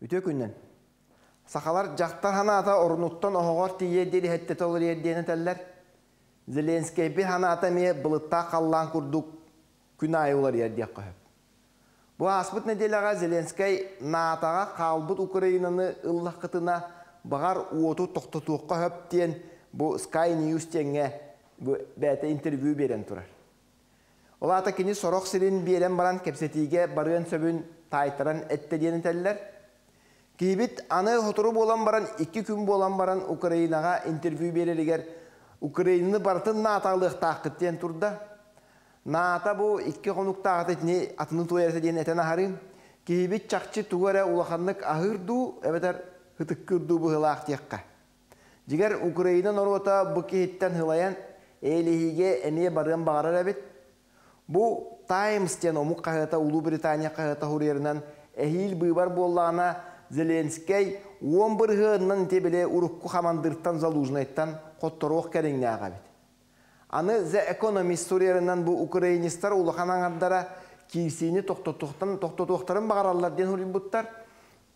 Үтүө күнүнэн. Сахалар дьахтар ханаата орунуттан оһоҕор тиийэ диэри хэттэтэ олоруйар диэн этэллэр. Зеленскэйбит ханаата эмиэ былыттаах халлаан курдук күн аайы уларыйар диэххэ сөп. Бу ааспыт нэдиэлэҕэ Зеленскэй НАТО-ҕа хаалбыт Украинаны ыллаххытына, баҕар уоту тохтотуохха сөп диэн бу Sky News диэҥҥэ бу бэйэтэ интервью биэрэн турар. Ол аата кини сорох сирин биэрэн баран кэпсэтиигэ барыан сөбүн таайтаран эттэ диэн этэллэр. Киһибит аны сотору буолан баран, 2 күн буолан баран Украинаҕа интервью биэрэригэр Украинаны барытын НАТО-лыахтааххыт диэн турда. НАТО бу 2 хонуктааҕыта итини атыны туойар диэн этэн аһарыым. Киһибит чахчы тугу эрэ улаханнык аһыыр дуу, эбэтэр ытыккыр дуу быһыылаах диэххэ. Дьиҥэр Украина норуота бу киһиттэн сылайан, эйэлэһиигэ эмиэ барыан баҕарар эбит. Бу Times диэн омук хаһыата Улуу Британия хаһыата суруйарынан эһиил быыбар буоллаҕына Зеленскэй 10 бырыһыанынан ити били урукку хамандыыртан Залужнайтан хотторуох кэриҥнээх эбит. Аны The Economist суруйарынан бу украинецтар улахан аҥардара киирсиини тохтотуохтарын баҕараллар диэн суруйбуттар.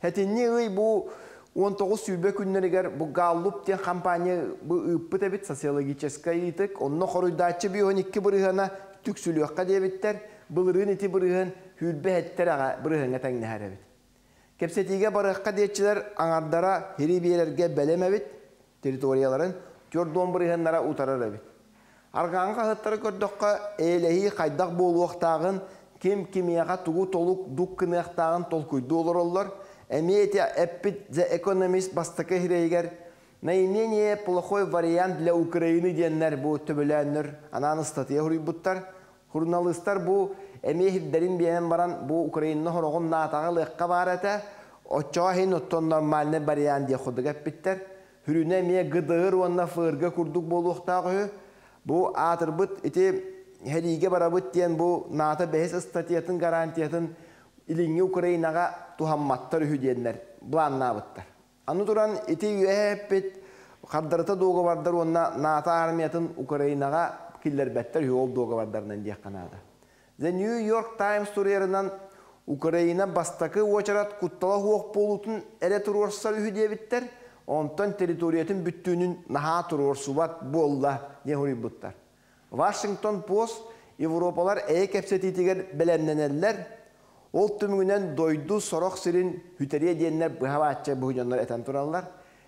Сэтинньи ый бу 19-20 күннэригэр бу Галлуп диэн компания бу ыыппыт эбит социологическай ыйытык. Онно хоруйдааччы 52 бырыһыана түксүлүөххэ диэбиттэр. Былырыын ити бырыһыан 27 эрэ бырыһыаҥҥа тэҥнэһэр эбит. Кэпсэтиигэ барыахха диэччилэр аҥардара сири биэрэргэ бэлэм эбит, территорияларын 40 бырыһыаннара утарар эбит. Арҕааҥҥы хаһыаттары көрдөххө, эйэлэһии хайдах буолуохтааҕын, ким кимиэхэ тугу толук дук гыныахтааҕын толкуйдуу олороллор. Эмиэ ити эппит The Economist бастакы сирэйигэр наименее плохой вариант для Украины диэннэр бу төбөлөөннөр анаан ыстатыйа суруйбуттар. Журналистар бу эмиэ сирдэрин биэрэн баран бу Украина сороҕун НАТО-ҕа ылыахха баар этэ. Оччоҕо иһин оттон нормальный вариант диэх курдук эппиттэр. Хүрүнэ эмиэ ГДР уонна ФРГ курдук буолуохтаах үһү. Бу аатырбыт ити сэриигэ барабыт диэн бу НАТО бэһис ыстатыйатын гарантиятын Илиҥҥи Украинаҕа туһамматтар үһү диэннэр былааннаабыттар. Аны туран ити үөһэ эппит хардарыта дуогабардар уонна НАТО армиятын Украинаҕа киллэрбэттэр үһү ол дуогабардарынан диэххэ наада. The New York Times суруйарынан Украина бастакы уочарат куттала суох буолуутун эрэ туруорсар үһү диэбиттэр, онтон территориятын бүттүүнүн наһаа туруорсубат буолла диэн суруйбуттар. Вашингтон Пост Европалар эйэ кэпсэтиитигэр бэлэмнэнэллэр, ол түмүгүнэн дойду сорох сирин сүтэриэ диэннэр быһа-бааччы бу дьоннор этэн тураллар.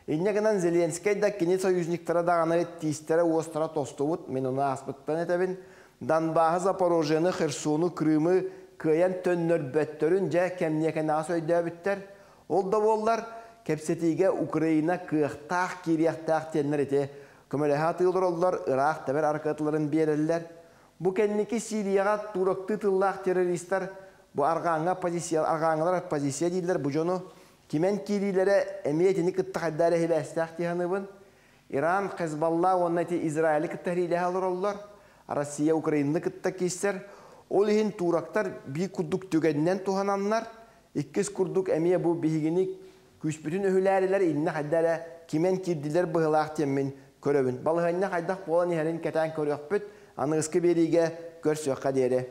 Инньэ гынан Зеленскэй да кини союзниктара даҕаны тиистэрэ уостара тостубут, мин ону ааспыттан этэбин. Донбаһы, Запорожьены, Херсону, Крымы кыайан төннөрбөттөрүн дьэ кэмниэ кэнэҕэс өйдөөбүттэр. Ол да буоллар, кэпсэтиигэ Украина кыахтаах киириэхтээх диэннэр ити көмөлөһө атыылар ыраах тэбэр аркатыларын биэрэллэр. Бу кэнники Сирияҕа турактыы тыллаах террористар бу арҕааҥҥа позиция, арҕааҥҥылар оппозиция дииллэр бу дьону кимэн киириилэрэ эмиэ итини кытта хайдах эрэ сибээстээх дии саныыбын. Иран, Хезболла уонна ити Израили кытта сэриилэһэ олороллор. Россия Украинаны кытта киирсэр. Ол иһин турактар биир курдук түгэнинэн туһананнар, иккис курдук эмиэ бу биһигини күүспүтүн өһүлээрилэр иннэ хайда эрэ кимэн киирдилэр быһыылаах диэммин көрөбүн. Балаһыанньа хайдах буолан иһэрин кэтээн көрүөхпүт, аныгыскы биэриигэ көрсүөххэ диэри.